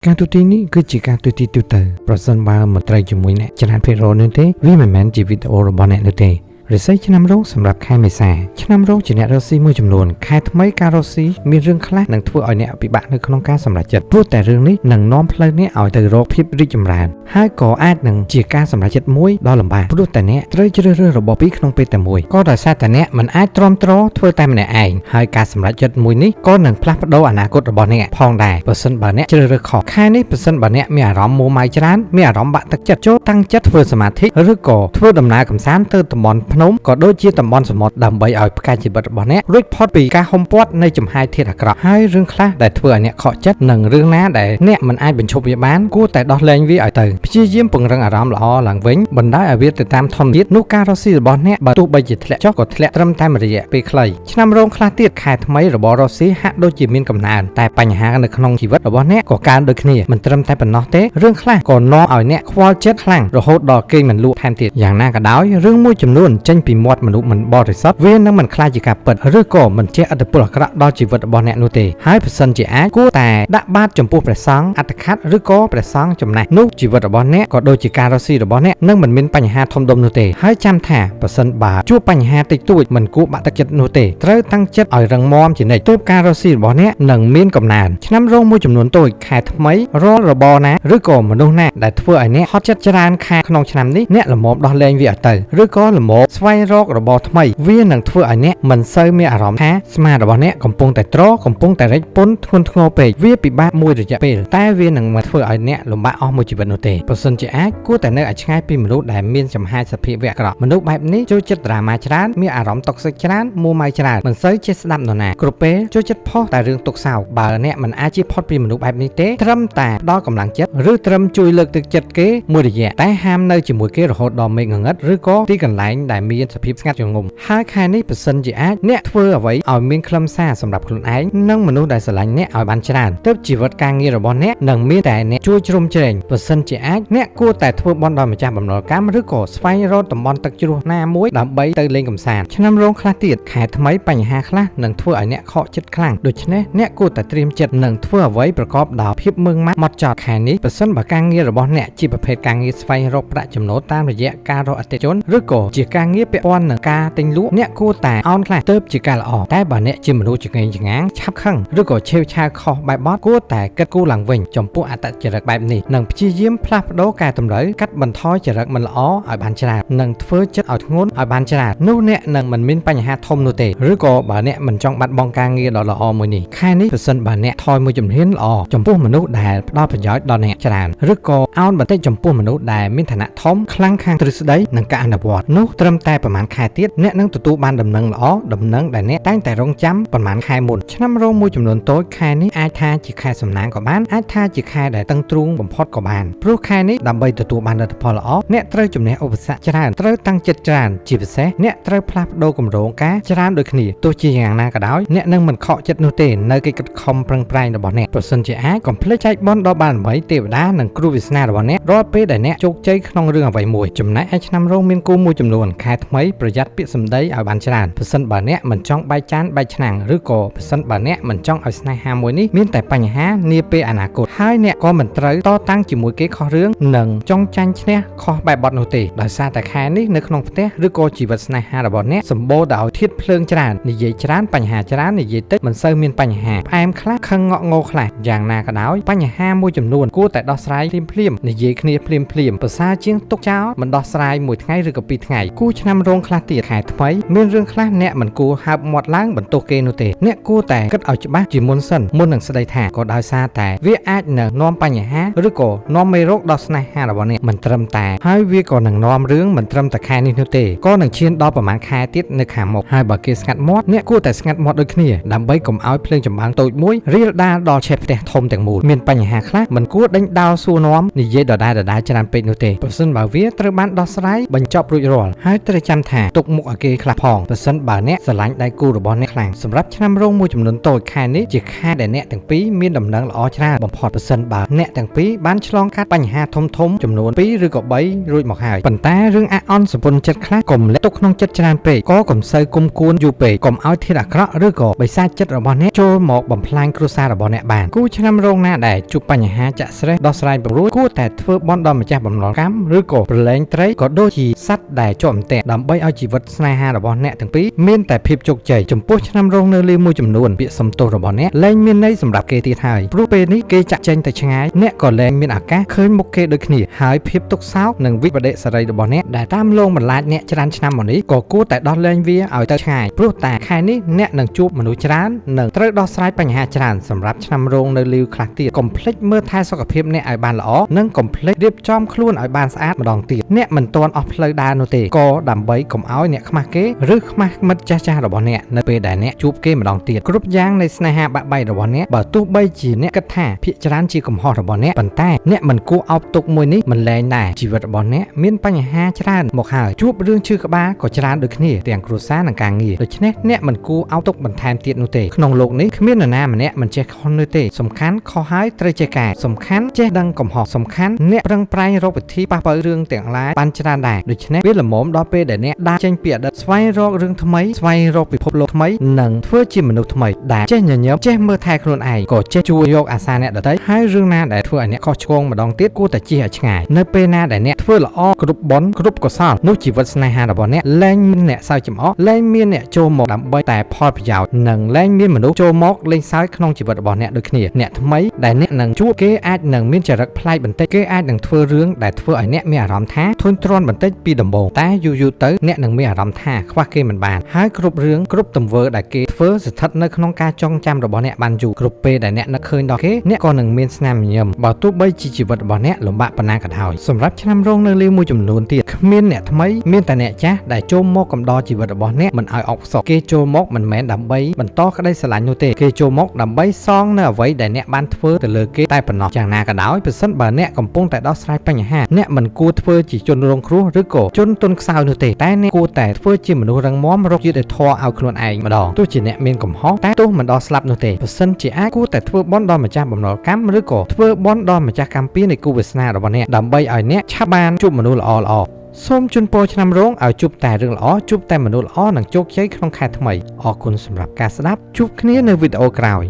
ការទូទីនេះគឺជាការទូទីទូទៅប្រសិនបើមន្ត្រីជាមួយអ្នកច្រើនភាគរយនោះទេវាមិនមែនជាវីដេអូរបស់អ្នកនោះទេរិស័យឆ្នាំរោងសម្រាប់ខែមេសាឆ្នាំរោងជាអ្នករកស៊ីមួយចំនួនខែថ្មីការរកស៊ីមានរឿងខ្លះនឹងធ្វើឲ្យអ្នកពិបាកនៅក្នុងការសម្រេចចិត្តព្រោះតែរឿងនេះនឹងនាំផ្លូវអ្នកឲ្យទៅរកភាពរីកចម្រើនហើយក៏អាចនឹងជាការសម្រេចចិត្តមួយដ៏លំបាកព្រោះតែអ្នកត្រូវជ្រើសរើសរបបពីរក្នុងពេលតែមួយក៏ដោយសារតែអ្នកមិនអាចទ្រាំទ្រធ្វើតែម្នាក់ឯងហើយការសម្រេចចិត្តមួយនេះក៏នឹងផ្លាស់ប្ដូរអនាគតរបស់អ្នកផងដែរបើសិនបើអ្នកជ្រើសរើសខុសខែនេះបើសិនបើអ្នកមានអារម្មណ៍មួម៉ៅច្រើនមានអារម្មណ៍បាក់ទឹកចិត្តចូលតាំងចិត្តធ្វើសមាធិឬក៏ធ្វើដំណើរកម្សាន្តទៅតំបន់ភ្នំក៏ដូចជាតំបន់សមុទ្រដើម្បីឲ្យផ្កាយជីវិតរបស់អ្នករួចផុតពីការហុំព័ទ្ធនៃចំហាយធាតុអាក្រក់ហើយរឿងខ្លះដែលធ្វើឲ្យអ្នកខកចិត្តនិងរឿងណាដែលអ្នកមិនអាចបញ្ឈប់វាបានគួរតែដោះលែងវាឲ្យទៅព្យាយាមពង្រឹងអារម្មណ៍ល្អឡើងវិញបណ្ដោយឲ្យវាទៅតាមធម្មជាតិនោះការរកស៊ីរបស់អ្នកបើទោះបីជាធ្លាក់ចុះក៏ធ្លាក់ត្រឹមតែមួយរយៈពេលខ្លីឆ្នាំរោងខ្លះទៀតខែថ្មីរបររកស៊ីហាក់ដូចជាមានកំណើនតែបញ្ហានៅក្នុងជីវិតរបស់អ្នកក៏កើនដូចគ្នាមិនត្រឹមតែប៉ុណ្ណោះទេរឿងខ្លះក៏នាំឲ្យអ្នកខ្វល់ចិត្តខ្លាំងរហូតដល់គេងមិនលក់ថែមទៀតយ៉ាងណាក៏ដោយរឿងមួយចំនួនចេញពីមាត់មនុស្សមិនបរិសុទ្ធវានឹងមិនក្លាយជាការពិតឬក៏មិនជះឥទ្ធិពលអាក្រក់ដល់ជីវិតរបស់អ្នកនោះទេហើយប្រសិនជាអាចគួរតែដាក់បាតចំពោះព្រះសង្ឃអត្តខ័តឬក៏ព្រះសង្ឃចំណាស់នោះជីវិតរបស់អ្នកក៏ដូចជាការរកស៊ីរបស់អ្នកនឹងមិនមានបញ្ហាធំដុំនោះទេហើយចាំថាប្រសិនបើជួបបញ្ហាតិចតួចមិនគួរបាក់ទឹកចិត្តនោះទេត្រូវតាំងចិត្តឲ្យរឹងមាំជានិច្ចទើបការរកស៊ីរបស់អ្នកនឹងមានកំណើនឆ្នាំរោងមួយចំនួនតូចខែថ្មីរាល់របរណាឬក៏មនុស្សណាដែលធ្វើឲ្យអ្នកហត់ចិត្តច្រើនខែក្នុងឆ្នាំនេះអ្នកល្មមដោះលែងវាឲ្យទៅឬក៏ល្មមស្វែងរករបរថ្មីវានឹងធ្វើឲ្យអ្នកមិនសូវមានអារម្មណ៍ថាស្មារបស់អ្នកកំពុងតែត្រកំពុងតែរិចពន្ធធ្ងន់ធ្ងរពេកវាពិបាកមួយរយៈពេលតែវានឹងមិនធ្វើឲ្យអ្នកលំបាកអស់មួយជីវិតនោះទេប្រសិនជាអាចគួរតែនៅឲ្យឆ្ងាយពីមនុស្សដែលមានចំហាយសភាពវៈអាក្រក់មនុស្សបែបនេះចូលចិត្ត drama ច្រើនមានអារម្មណ៍toxic ច្រើនមួម៉ៅច្រើនមិនសូវចេះស្ដាប់នរណាគ្រប់ពេលចូលចិត្តផុសតែរឿងទុក្ខសោកបើអ្នកមិនអាចជៀសផុតពីមនុស្សបែបនេះទេត្រឹមតែផ្ដល់កម្លាំងចិត្តឬត្រឹមជួយលើកទឹកចិត្តគេមួយរយៈតែហាមនៅជាមួយគេរហូតដល់មេឃងងឹតឬក៏ទីកន្លែងដែលមានសភាពស្ងាត់ជ្រងំហើយខែនេះប្រសិនជាអាចអ្នកធ្វើអ្វីឲ្យមានខ្លឹមសារសម្រាប់ខ្លួនឯងនិងមនុស្សដែលស្រឡាញ់អ្នកឲ្យបានច្រើនទើបជីវិតការងាររបស់អ្នកនឹងមានតែអ្នកជួយជ្រោមជ្រែងប្រសិនជាអាចអ្នកគួរតែធ្វើបុណ្យដល់ម្ចាស់បំណុលកម្មឬក៏ស្វែងរកតំបន់ទឹកជ្រោះណាមួយដើម្បីទៅលេងកម្សាន្តឆ្នាំរោងខ្លះទៀតខែថ្មីបញ្ហាខ្លះនឹងធ្វើឲ្យអ្នកខកចិត្តខ្លាំងដូច្នេះអ្នកគួរតែត្រៀមចិត្តនិងធ្វើអ្វីប្រកបដោយភាពម៉ឺងម៉ាត់ម៉ត់ចត់ខែនេះប្រសិនបើការងាររបស់អ្នកជាប្រភេទការងារស្វែងរកប្រាក់ចំណូលតាមរយៈការរកអតិថិជនឬក៏ជាការងារពាក់ព័ន្ធនឹងការទិញលក់អ្នកគួរតែអោនខ្លះទើបជាការល្អតែបើអ្នកជាមនុស្សចង្អេងចង្អាងឆាប់ខឹងឬក៏ឆេវឆាវខុសបែបបទគួរតែគិតគូរឡើងវិញចំពោះអត្តចរិតបែបនេះនិងព្យាយាមផ្លាស់ប្ដូរកែតម្រូវកាត់បន្ថយចរិតមិនល្អឲ្យបានច្រើននិងធ្វើចិត្តឲ្យធ្ងន់ឲ្យបានច្រើននោះអ្នកនឹងមិនមានបញ្ហាធំនោះទេឬក៏បើអ្នកមិនចង់បាត់បង់ការងារដ៏ល្អមួយនេះខែនេះប្រសិនបើអ្នកថយមួយជំហានល្អចំពោះមនុស្សដែលផ្ដល់ប្រយោជន៍ដល់អ្នកច្រើនឬក៏អោនបន្តិចចំពោះមនុស្សដែលមានឋានៈធំខ្លាំងខាងទ្រឹស្ដីនិងការអនុវត្តនោះត្រឹមតែប្រហែលខែទៀតអ្នកនឹងទទួលបានដំណឹងល្អដំណឹងដែលអ្នកតែងតែរងចាំប្រហែលខែមុនឆ្នាំរោងមួយចំនួនតូចខែនេះអាចថាជាខែសំណាងក៏បានអាចថាជាខែដែលតឹងទ្រូងបំផុតក៏បានព្រោះខែនេះដើម្បីទទួលបានលទ្ធផលល្អអ្នកត្រូវជំនះឧបសគ្គច្រើនត្រូវតាំងចិត្តច្រើនជាពិសេសអ្នកត្រូវផ្លាស់ប្ដូរគម្រោងការច្រើនដូចគ្នាទោះជាយ៉ាងណាក៏ដោយអ្នកនឹងមិនខកចិត្តនោះទេនៅកិច្ចខិតខំប្រឹងប្រែងរបស់អ្នកប្រសិនជាអាចកុំភ្លេចចែកបុណ្យដល់បារមីទេវតានិងគ្រូវាសនារបស់អ្នករាល់ពេលដែលអ្នកជោគជ័យក្នុងរឿងអ្វីមួយចំណែកឯឆ្នាំរោងមានគូមួយចំនួនខែថ្មីប្រយ័ត្នពាក្យសម្ដីឲ្យបានច្រើនប្រសិនបើអ្នកមិនចង់បែកចានបែកឆ្នាំងឬក៏ប្រសិនបើអ្នកមិនចង់ឲ្យស្នេហាមួយនេះមានតែបញ្ហានាពេលអនាគតហើយអ្នកក៏មិនត្រូវតតាំងជាមួយគេខុសរឿងនិងចង់ចាញ់ឈ្នះខុសបែបបទនោះទេដោយសារតែខែនេះនៅក្នុងផ្ទះឬក៏ជីវិតស្នេហារបស់អ្នកសម្បូរដោយធាតុភ្លើងច្រើននិយាយច្រើនបញ្ហាច្រើននិយាយតិចមិនសូវមានបញ្ហាផ្អែមខ្លះខឹងងក់ងោខ្លះយ៉ាងណាក៏ដោយបញ្ហាមួយចំនួនគួរតែដោះស្រាយភ្លាមៗនិយាយគ្នាភ្លាមៗប្រសើរជាងទុកចោលមិនដោះស្រាយមួយថ្ងៃឬក៏ពីរថ្ងៃគូឆ្នាំរោងខ្លះទៀតខែថ្មីមានរឿងខ្លះអ្នកមិនគួរហើបមាត់ឡើងបន្ទោសគេនោះទេអ្នកគួរតែគិតឲ្យច្បាស់ជាមុនសិនមុននឹងស្ដីថាក៏ដោយសារតែវាអាចនឹងនាំបញ្ហាឬក៏នាំមេរោគដល់ស្នេហារបស់អ្នកមិនត្រឹមតែហើយវាក៏នឹងនាំរឿងមិនត្រឹមតែខែនេះនោះទេក៏នឹងឈានដល់ប្រហែលខែទៀតនៅខាងមុខហើយបើគេស្ងាត់មាត់អ្នកគួរតែស្ងាត់មាត់ដូចគ្នាដើម្បីកុំឲ្យភ្លើងចម្បាំងតូចមួយរាលដាលដល់ឆេះផ្ទះធំទាំងមូលមានបញ្ហាខ្លះមិនគួរដេញដោលសួរនាំនិយាយដដែលៗច្រើនពេកនោះទេប្រសិនបើវាត្រូវបានដោះស្រាយបញ្ចប់រួចរាល់ហើយ ត្រូវចាំថាទុកមុខឲ្យគេខ្លះផងប្រសិនបើអ្នកស្រឡាញ់ដៃគូរបស់អ្នកខ្លាំងសម្រាប់ឆ្នាំរោងមួយចំនួនតូចខែនេះជាខែដែលអ្នកទាំងពីរមានដំណឹងល្អច្រើនបំផុតប្រសិនបើអ្នកទាំងពីរបានឆ្លងកាត់បញ្ហាធំធំចំនួន2ឬក៏3រួចមកហើយប៉ុន្តែរឿងអាក់អន់សពុនចិត្តខ្លះកុំលាក់ទុកក្នុងចិត្តច្រើនពេកក៏កុំសូវគុំគួនយូរពេកកុំឲ្យធាតុអាក្រក់ឬក៏បិសាចចិត្តរបស់អ្នកចូលមកបំផ្លាញគ្រួសាររបស់អ្នកបានគូឆ្នាំរោងណាដែលជួបបញ្ហាចាក់ស្រេះដោះស្រាយបរួចគួរតែធ្វើបន់ដល់ម្ចាស់បំណុលកម្មឬក៏ប្រឡែងត្រីក៏ដូចជាសត្វដែលជាប់អន្ទាក់ដើម្បីឲ្យជីវិតស្នេហារបស់អ្នកទាំងពីរមានតែភាពជោគជ័យចំពោះឆ្នាំរោងនៅលីមួយចំនួនពាក្យសំទោសរបស់អ្នកលែងមានន័យសម្រាប់គេទៀតហើយព្រោះពេលនេះគេចាក់ចេញទៅឆ្ងាយអ្នកក៏លែងមានឱកាសឃើញមុខគេដូចគ្នាហើយភាពទុក្ខសោកនិងវិបដិសារីរបស់អ្នកដែលតាមលងបន្លាចអ្នកច្រើនឆ្នាំមកនេះក៏គួរតែដោះលែងវាឲ្យទៅឆ្ងាយព្រោះតែខែនេះអ្នកនឹងជួបមនុស្សច្រើននិងត្រូវដោះស្រាយបញ្ហាច្រើនសម្រាប់ឆ្នាំរោងនៅលីវខ្លះទៀតកុំភ្លេចមើលថែសុខភាពអ្នកឲ្យបានល្អនិងកុំភ្លេចរៀបចំខ្លួនឲ្យបានស្អាតម្ដងទៀតអ្នកមិនទាន់អស់ផ្លូវដើរនោះទេក៏ដើម្បីកុំឲ្យអ្នកខ្មាស់គេឬខ្មាស់មិត្តចាស់ៗរបស់អ្នកនៅពេលដែលអ្នកជួបគេម្ដងទៀតគ្រប់យ៉ាងនៃស្នេហាបាក់បែករបស់អ្នកបើទោះបីជាអ្នកគិតថាភាគច្រើនជាកំហុសរបស់អ្នកប៉ុន្តែអ្នកមិនគួរអោបទុកមួយនេះមិនលែងដែរជីវិតរបស់អ្នកមានបញ្ហាច្រើនមកហើយជួបរឿងឈឺក្បាលក៏ច្រើនដូចគ្នាទាំងគ្រួសារនិងការងារដូច្នេះអ្នកមិនគួរអោបទុកបន្ថែមទៀតនោះទេក្នុងលោកនេះគ្មាននរណាម្នាក់មិនចេះខុសនោះទេសំខាន់ខុសហើយត្រូវចេះកែសំខាន់ចេះដឹងកំហុសសំខាន់អ្នកប្រឹងប្រែងរកវិធីប៉ះប៉ូវរឿងទាំងឡាយបានច្រើនដែរដូច្នេះវាល្មមដល់ពេលដែលអ្នកដើរចេញពីអតីតស្វែងរករឿងថ្មីស្វែងរកពិភពលោកថ្មីនិងធ្វើជាមនុស្សថ្មីដែលចេះញញឹមចេះមើលថែខ្លួនឯងក៏ចេះជួយយកអាសាអ្នកដទៃហើយរឿងណាដែលធ្វើឲ្យអ្នកខុសឆ្គងម្ដងទៀតគួរតែជៀសឲ្យឆ្ងាយនៅពេលណាដែលអ្នកធ្វើល្អគ្រប់បុណ្យគ្រប់កុសលនោះជីវិតស្នេហារបស់អ្នកលែងមានអ្នកសើចចំអកលែងមានអ្នកចូលមកដើម្បីតែផលប្រយោជន៍និងលែងមានមនុស្សចូលមកលេងសើចក្នុងជីវិតរបស់អ្នកដូចគ្នាអ្នកថ្មីដែលអ្នកនឹងជួបគេអាចនឹងមានចរិតប្លែកបន្តិចគេអាចនឹងធ្វើរឿងដែលធ្វើឲ្យអ្នកមានអារម្មណ៍ថាធុញទ្រាន់បន្តិចពីដំបូងតែយូរៗទៅអ្នកនឹងមានអារម្មណ៍ថាខ្វះគេមិនបានហើយគ្រប់រឿងគ្រប់ទង្វើដែលគេធ្វើស្ថិតនៅក្នុងការចងចាំរបស់អ្នកបានយូរគ្រប់ពេលដែលអ្នកនឹកឃើញដល់គេអ្នកក៏នឹងមានស្នាមញញឹមបើទោះបីជាជីវិតរបស់អ្នកលំបាកប៉ុណ្ណាក៏ដោយសម្រាប់ឆ្នាំរោងនៅលីវមួយចំនួនទៀតគ្មានអ្នកថ្មីមានតែអ្នកចាស់ដែលចូលមកកំដរជីវិតរបស់អ្នកមិនឲ្យអបសុខគេចូលមកមិនមែនដើម្បីបន្តក្តីស្រឡាញ់នោះទេគេចូលមកដើម្បីសងនៅអ្វីដែលអ្នកបានធ្វើទៅលើគេតែប៉ុណ្ណោះយ៉ាងណាក៏ដោយប្រសិនបើអ្នកកំពុងតែដោះស្រាយបញ្ហាអ្នកមិនគួរធ្វើជាជនរងគ្រោះឬក៏ជនទន់ខ្សោយនោះទេតែអ្នកគួរតែធ្វើជាមនុស្សរឹងមាំរកយុត្តិធម៌ឲ្យខ្លួនឯងម្ដងទោះជាអ្នកមានកំហុសតែទោះមិនដល់ស្លាប់នោះទេប្រសិនជាអាចគួរតែធ្វើបុណ្យដល់ម្ចាស់បំណុលកម្មឬក៏ធ្វើបុណ្យដល់ម្ចាស់កម្មពៀននៃគូវាសនារបស់អ្នកដើម្បីឲ្យអ្នកឆាប់បានជួបមនុស្សល្អៗសូមជូនពរឆ្នាំរោងឲ្យជួបតែរឿងល្អជួបតែមនុស្សល្អនិងជោគជ័យក្នុងខែថ្មីអរគុណសម្រាប់ការស្ដាប់ជួបគ្នានៅវីដេអូក្រោយ។